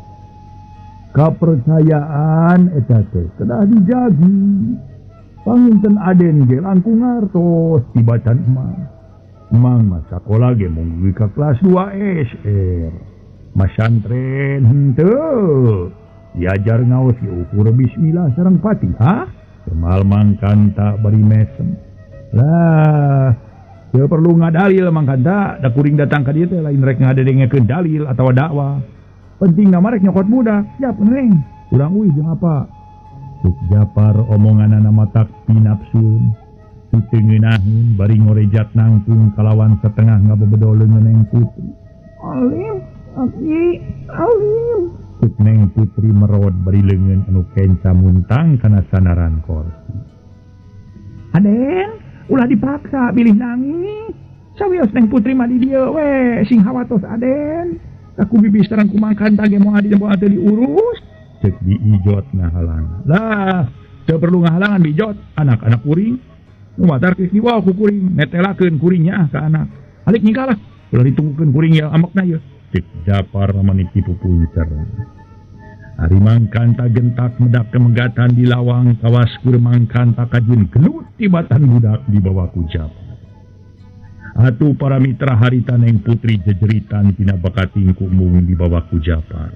Kapercayaan eta teh kedah dijagi. Panginten Aden ge langkung ngartos tibatan Mang. Mang mah sakola ge mung ka kelas 2 SR. Masantren henteu. Diajar ngaos ge ukur bismillah sareng Fatihah. Kemal Mang Kanta bari mesem. Lah, teu perlu ngadalil Mang Kanta, da kuring datang ka dieu teh lain rek ngadedengekeun dalil atawa dakwah. Penting nama rek nyokot budak, siap neng. Urang uih jeung apa? Cek Japar omonganana matak pinapsun. Teu ngeunaheun bari ngorejat nangtung kalawan setengah ngabebedo leungeun Neng Putri. Alim, aki, alim. Cek Neng Putri merod bari leungeun anu kenca muntang kana sanaran korsi. Aden, ulah dipaksa bilih nangis. Sawios Neng Putri mah di dieu we, sing hawatos Aden. Aku bibi sareng ku Mang Kanta ge moal teu diurus. Cek Bi Ijot ngahalangan. Lah, teu perlu ngahalangan Bi Ijot, anak-anak kuring. Nu matar geus dibawa ku kuring, netelakeun kuringnya ka anak. Alik nyingkalah, ulah ditunggukeun kuring ya amekna ieu. Cek Japar maniki pupuncer. Ari Mang Kanta gentak medak kemegatan di lawang kawas kur Mang Kanta kajun gelut tibatan budak dibawa ku Japar. Atuh para mitra harita Neng Putri jejeritan tina bakating ku mung dibawa ku Japar.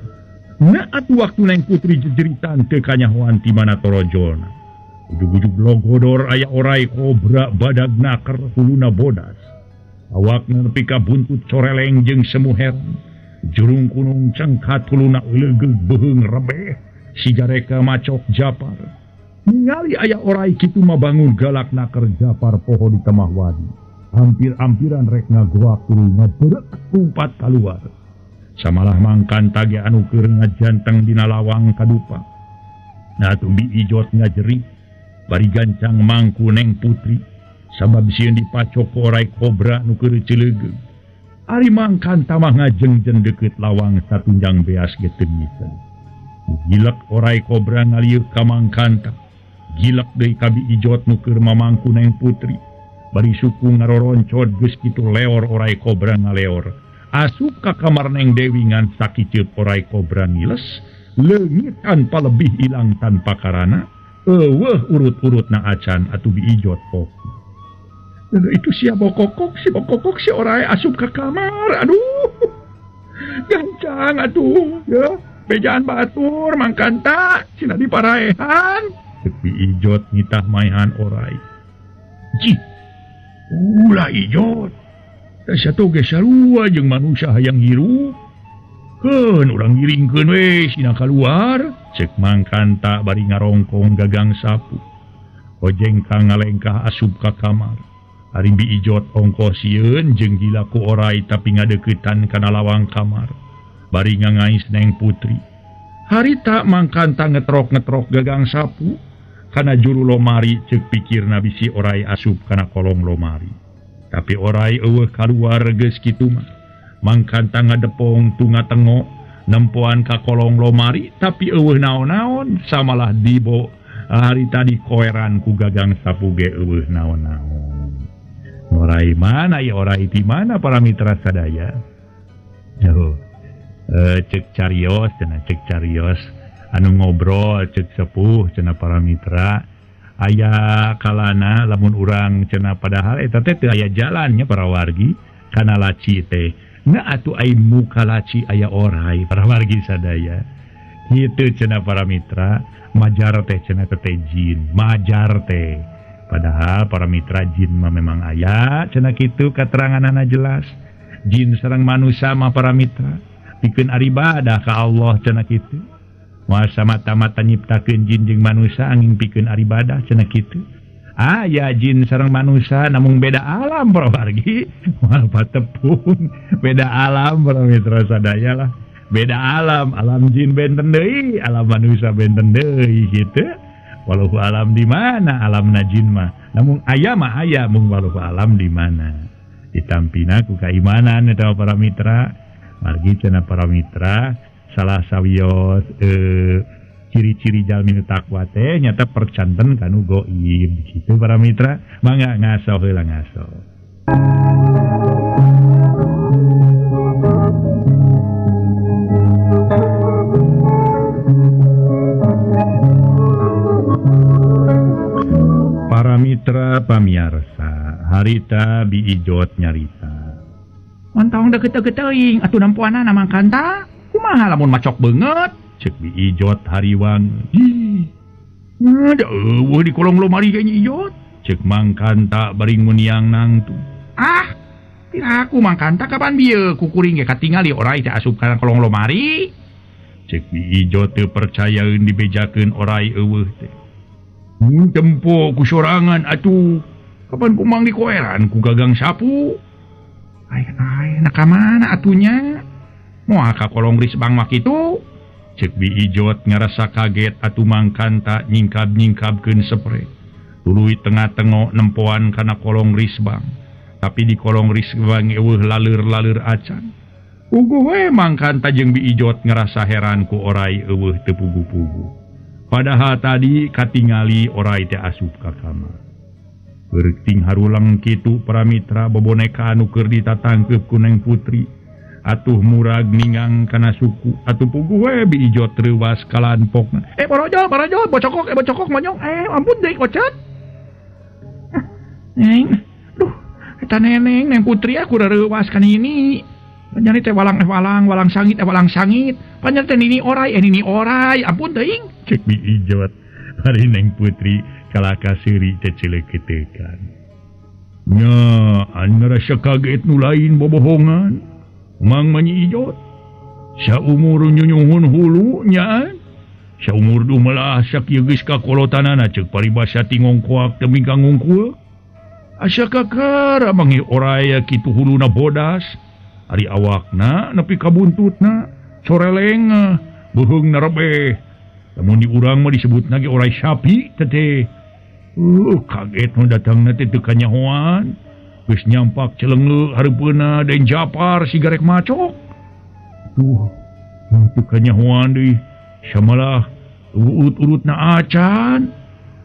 Nah atuh waktu Neng Putri jejeritan teu kanyahoan ti mana torojolna. Ujug-ujug logodor aya orai kobra badag naker huluna bodas. Awakna nepi ka buntut coreleng jeung semu heran. Jurung kunung cengkat huluna eulegeug beuheung rebeh sigareka macok Japar. Ningali aya orai kitu mah bangun galak naker Japar poho di temah wadi. Hampir-hampiran rek ngagoak tuluy ngaberek umpat kaluar. Samalah Mang Kanta ge anu keur ngajanteng dina lawang kadupa. Nah atuh Bi Ijot ngajerit bari gancang mangku Neng Putri sabab sieun dipacok ku orai kobra nu keur ceulegeug. Ari Mang Kanta mah ngajengjen deukeut lawang satunjang beas ge teu ngisen. Gilek orai kobra ngalieu ka Mang Kanta. Gilek deui ka Bi Ijot nu keur mamangku Neng Putri. Bari suku ngaroroncod geus kitu leor orai kobra ngaleor. Asup ka kamar Neng Dewi ngan sakiceut orai kobra ngiles, leungit tanpa lebih ilang tanpa karana, eueuh urut-urutna acan atuh Bi Ijot pok. Itu siapa kokok si orai asup ka kamar, aduh. Gancang atuh, ya. Bejaan batur Mang Kanta, cina diparaehan. Cek Bi Ijot nitah maehan orai. Jih. Ulah Ijot. Da satu ge sarua jeung manusia hayang hirup. Keun urang ngiringkeun we sina kaluar. Cek Mang Kanta bari ngarongkong gagang sapu. Hojeng ka ngalengkah asup ka kamar. Ari Bi Ijot ongko sieun jeung gila ku orai tapi ngadeuketan kana lawang kamar. Bari ngangais Neng Putri. Harita mangkanta ngetrok-ngetrok gagang sapu kana juru lomari ceuk pikirna bisi orai asup kana kolong lomari. Tapi orai eueuh kaluar geus kitu mah. Mangkanta ngadepong tunga tengok nempoan ka kolong lomari tapi eueuh naon-naon samalah dibo harita dikoeran ku gagang sapu ge eueuh naon-naon. Orai mana ya orai di mana para mitra sadaya. Oh, cek carios cenah cek carios anu ngobrol cek sepuh cenah para mitra aya kalana lamun urang cenah padahal eta teh teu aya jalannya para wargi kana laci teh. Nah atuh ai muka laci aya orai para wargi sadaya. Kitu cenah para mitra majar teh cenah teh jin majar teh. Padahal para mitra jin mah memang aya cenah kitu kateranganana jelas. Jin sareng manusia mah para mitra pikeun aribadah ka Allah cenah kitu. Moal samata-mata nyiptakeun jin jeung manusia angin pikeun aribadah cenah kitu. Aya jin sareng manusia namung beda alam para wargi. Moal patepung beda alam para mitra sadaya lah. Beda alam, alam jin benten deui, alam manusia benten deui kitu. Walau alam di mana alam najin mah namun aya mah aya mung walau alam di mana ditampina ku kaimanan eta para mitra margi cenah para mitra salah sawios ciri-ciri jalmi nu takwa teh nyata percanten kanu goib kitu para mitra mangga ngaso heula ngaso. Para mitra pamiarsa harita Bi Ijot nyarita. Mantong deukeut-deukeut teuing atuh nempoanana mangkanta kumaha lamun macok beungeut cek Bi Ijot hariwang. Ih, da eueuh di kolong lomari ge Nyi Ijot cek mangkanta bari nguniang nangtu. Ah, piraku mangkanta kapan bieu kukuring ge katingali orai teh asup kana kolong lomari cek Bi Ijot teu percayaeun dibejakeun orai eueuh teh. Tempo ku sorangan atuh kapan kumang dikoeran ku gagang sapu. Ai ai na ka mana atunya moal ka kolong risbang mah kitu cek Bi Ijot ngarasa kaget atuh mangkanta nyingkab-nyingkabkeun sepre tuluy tengah-tengok nempoan kana kolong risbang tapi di kolong risbang eueuh laleur-laleur acan. Puguh we mangkanta jeung Bi Ijot ngarasa heran ku orai eueuh teu puguh-puguh. Padahal tadi katingali orai teh asup ka kamar. Berting harulang kitu para mitra boboneka anu keur ditatangkeup ku Neng Putri. Atuh murag ningang kana suku atuh puguh we Bi Ijot reuwas kalanpokna. Borojo, borojo, bocokok, bocokok monyong. Ampun deui kocet. Neng, duh, eta neneng Neng Putri aku reuwas kan ini. Panjang teh walang walang, walang sangit walang sangit. Panjang teh nini orai, nini orai, ampun teuing. Cek Bi Ijot hari Neng Putri kalaka seuri cecileukeuteukan. Nya, anu ngarasa kaget nu lain bobohongan. Mang mah Nyi Ijot. Saumur nyunyuhun hulu nya. Saumur dumelah sakieu geus kakolotanana ceuk paribasa ti ngongkoak teu mingkang ngungkul. Asa kakara mangi orai kitu huluna bodas. Ari awakna nepi ka buntutna coreleng beuheungna rebeh. Lamun di urang mah disebutna ge orai sapi teh. Kaget nu datangna teh teu kanyahoan. Geus nyampak celengeu hareupeunna Den Japar sigarek macok. Duh, teu kanyahoan deui. Samalah urut-urutna acan.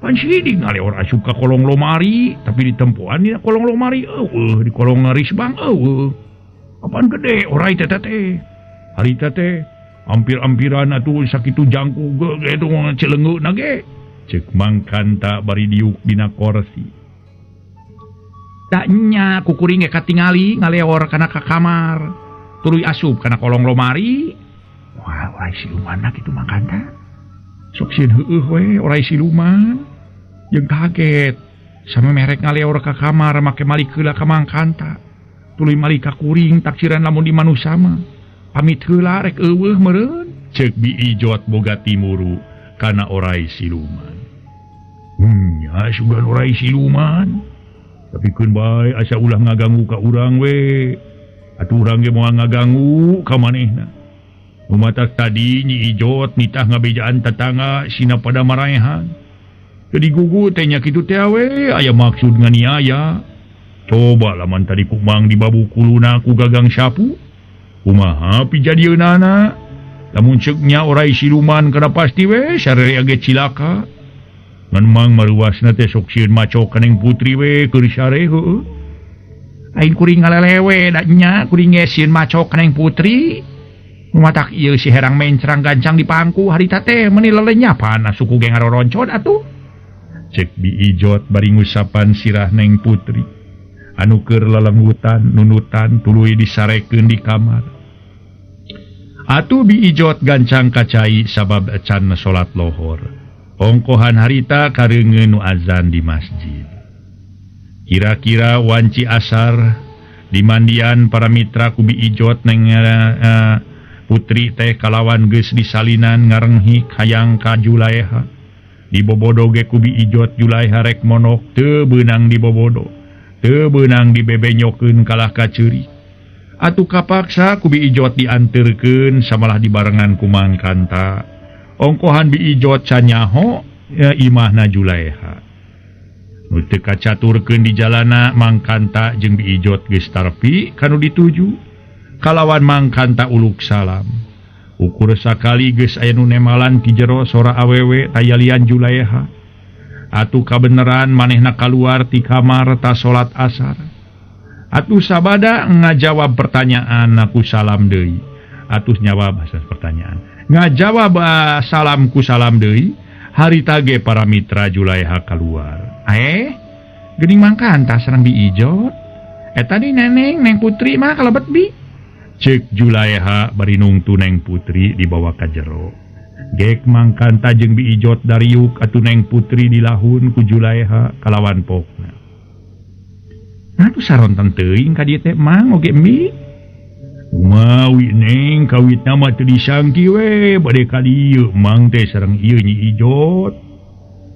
Pan sidik ngaleor asup ka kolong lomari, tapi ditempoan dina kolong lomari eueuh, di kolong risbang eueuh. Apaan gede orai teh teh. Harita teh hampir-hampiran atuh sakitu jangkung ge cilengeuna ge. Cek mangkanta bari diuk dina korsi. Da nya kukuring ge katingali ngaleor kana ka kamar. Tuluy asup kana kolong lomari. Wah, orai siluman kitu mangkanta. Sok sieun heueuh we orai siluman. Jeung kaget sama merek ngaleor ka kamar make malik heula ka mangkanta. Tuluy malik ka kuring taksiran lamun di manusa mah. Pamit heula rek eueuh meureun. Cek Bi Ijot boga timuru kana orai siluman. Nya sugan orai siluman. Tapi keun bae asa ulah ngaganggu ka urang we. Atuh urang ge moal ngaganggu ka manehna. Nu matak tadi Nyi Ijot nitah ngabejaan tetangga sina pada maraehan. Teu digugu teh nya kitu teh we aya maksud nganiaya. Coba lamun tadi ku Mang dibabu kuluna ku gagang sapu. Kumaha pijadieunana? Lamun ceuk nya orai siluman kana pasti we sararea ge cilaka. Ngan Mang maruasna teh sok sieun macok ka Neng Putri we keur sare heueuh. Aing kuring ngalelewe da nya kuring ge sieun macok ka Neng Putri. Matak ieu si herang mencrang gancang di pangku harita teh meuni lelenyapan suku ge ngaroroncod atuh. Cek Bi Ijot bari ngusapan sirah Neng Putri. Anu keur lelenggutan nunutan tuluy disarekeun di kamar. Atuh Bi Ijot gancang kacai sabab can salat lohor. Ongkohan harita kareungeun nu azan di masjid. Kira-kira wanci asar di mandian para mitra ku Bi Ijot Neng Putri teh kalawan geus disalinan ngarenghik hayang ka Julaeha. Dibobodo ge ku Bi Ijot Julaeha rek monok teu beunang dibobodo. Teu beunang dibebenyokeun kalah ka ceurik. Atuh kapaksa ku Bi Ijot dianterkeun samalah dibarengan ku Mang Kanta. Ongkohan Bi Ijot canyaho ya imahna Julaeha. Nu teu kacaturkeun di jalana Mang Kanta jeung Bi Ijot geus tarpi kanu dituju. Kalawan Mang Kanta uluk salam. Ukur sakali geus aya nu nemalan ti jero sora awewe tayalian Julaeha. Atuh kabeneran manehna kaluar ti kamar ta salat asar. Atuh sabada ngajawab pertanyaan aku salam deui. Atuh nyawab bahasa pertanyaan. Ngajawab salam ku salam deui. Harita ge para mitra Julaeha kaluar. Geuning Mang Kanta sareng Bi Ijot. Eta di neneng Neng Putri mah kalebet bi. Cek Julaeha bari nungtu Neng Putri dibawa ka jero. Gek Mang Kanta jeung Bi Ijot dariuk atuh Neng Putri dilahun ku Julaeha kalawan pokna. Atuh saronten teuing ka dieu teh Mang oge mi. Mawi Neng kawitna mah teu disangki we bade ka dieu Mang teh sareng ieu Nyi Ijot.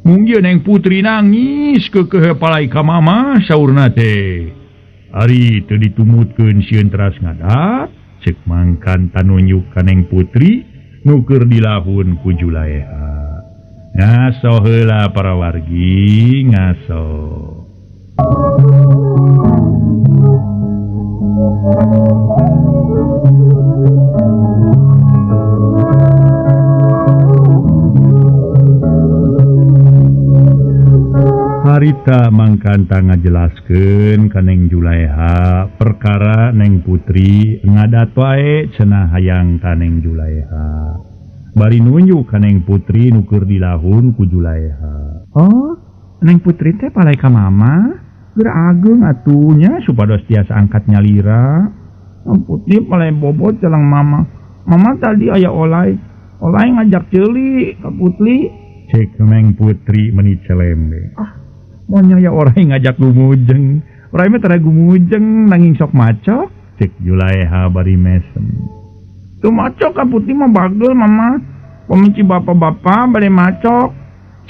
Mung ieu Neng Putri nangis keukeuh palai ka mama saurna teh. Ari teu ditumutkeun sieun teras ngadat, cek Mang Kanta nunjuk ka Neng Putri nu keur dilahun ku Julaeha. Ngaso heula para wargi, ngaso. Harita Mang Kanta ngajelaskeun ka Neng Julaeha perkara Neng Putri ngadat wae cenah hayang ka Neng Julaeha. Bari nunjuk ka Neng Putri nu keur dilahun ku Julaeha. Oh, Neng Putri teh palai ka mama? Geura ageung atuh nya supados tiasa angkat nyalira. Neng Putri palai bobot jalang mama. Mama tadi aya olai. Olai ngajak ceuli ka Putri. Cek Neng Putri meni celembe. Ah, monya ya orang ngajak gumujeng. Orai mah tara gumujeng nanging sok macok. Cek Julaeha bari mesem. Tuh macok ka Putri mah bagel mama. Pemici bapak-bapak bari macok.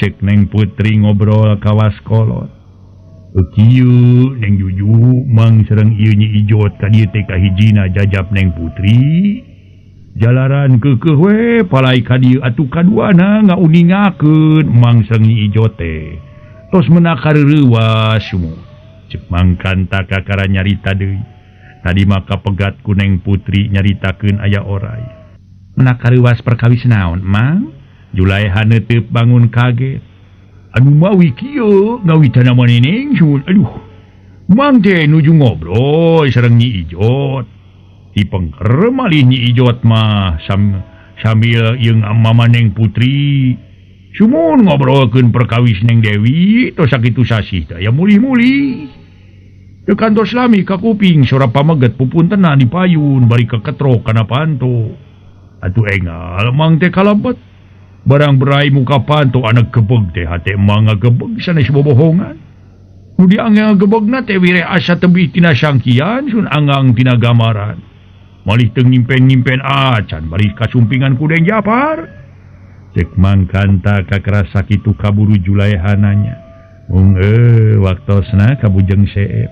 Cek Neng Putri ngobrol kawas kolot. Kieu Neng Juju Mang sareng ieu Nyi Ijot ka dieu teh kahijina jajab Neng Putri. Jalaran keukeuh we palai ka dieu atuh kaduana ngauningakeun Mang sareng Nyi Ijot teh. Tos menak kareurewas sumu. Cek Mang Kanta kakara nyarita deui. Tadi maka pegat ku Neng Putri nyaritakeun aya orai. Menak kareuwas perkawis naon, Mang? Julaeha neuteup bangun kaget. Anu mawi kieu ngawitana maneneng sun. Aduh. Mang teh nuju ngobrol sareng Nyi Ijot. Dipengker malih Nyi Ijot mah sambil jeung mama Neng Putri. Sumun ngobrolkeun perkawis Neng Dewi tos sakitu sasih teh aya mulih-mulih. Teu kantos lami ka kuping sora pameget pupuntenan di payun bari keketrok kana panto. Atuh engal Mang teh kalebet. Barang berai muka panto anak gebeg teh hate Mang ngagebeg sanes bobohongan. Nu dianggang ngagebegna teh wire asa tebih tina sangkian sun anggang tina gamaran. Malih teu ngimpen-ngimpen acan bari kasumpingan ku Deng Japar. Cek Mang Kanta kakerasa kitu kaburu Julaeha nanya. Mung waktosna kabujeng seep.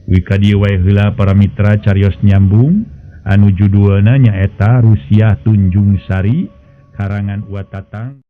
Wika dieu wae heula para mitra carios nyambung anu judulna nyaeta Rusiah Tunjung Sari karangan Wa Tatang.